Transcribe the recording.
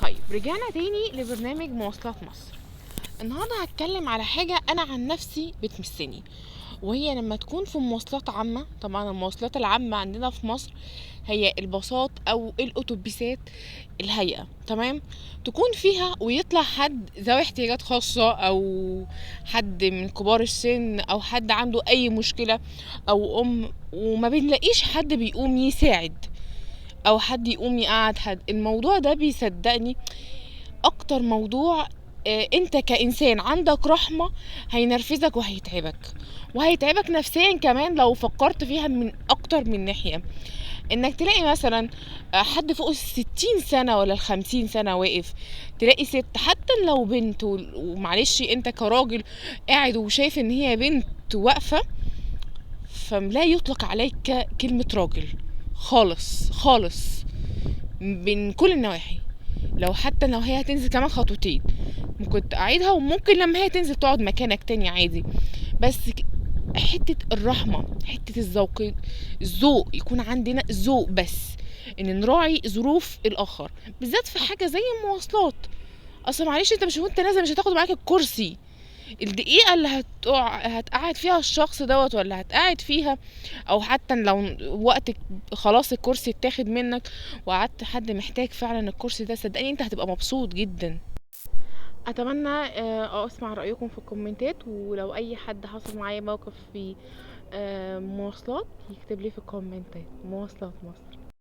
طيب رجعنا تاني لبرنامج مواصلات مصر. النهارده هتكلم على حاجة أنا عن نفسي بتمسني، وهي لما تكون في مواصلات عامة. طبعا المواصلات العامة عندنا في مصر هي الباصات أو الأتوبيسات الهيئة، تمام؟ تكون فيها ويطلع حد ذوي احتياجات خاصة أو حد من كبار السن أو حد عنده أي مشكلة أو أم، وما بنلاقيش حد بيقوم يساعد أو حد يقوم يقعد حد. الموضوع ده بيصدقني أكتر موضوع، انت كإنسان عندك رحمة هينرفزك وهيتعبك، وهيتعبك نفسيا كمان لو فكرت فيها من أكتر من ناحية. انك تلاقي مثلا، حد فوق 60 سنة ولا 50 سنة واقف، تلاقي ست حتى لو بنت، ومعلش انت كراجل قاعد وشايف ان هي بنت واقفة، فلا يطلق عليك كلمة راجل خالص خالص من كل النواحي. لو حتى لو هي هتنزل كمان خطوتين ممكن تقعدها، وممكن لما هي تنزل تقعد مكانك تاني عادي. بس حتة الرحمة، حتة الذوق، الذوق يكون عندنا ذوق بس ان نراعي ظروف الاخر، بالذات في حاجة زي المواصلات. اصل معلش انت مش وانت نازل مش هتاخد معاك الكرسي، الدقيقة اللي هتقعد فيها الشخص دوت ولا هتقعد فيها، او حتى لو وقت خلاص الكرسي اتاخد منك وقعدت حد محتاج فعلا الكرسي ده، صدقني انت هتبقى مبسوط جدا. اتمنى اسمع رأيكم في الكومنتات، ولو اي حد حصل معايا موقف في مواصلات يكتب لي في الكومنتات. مواصلات مصر.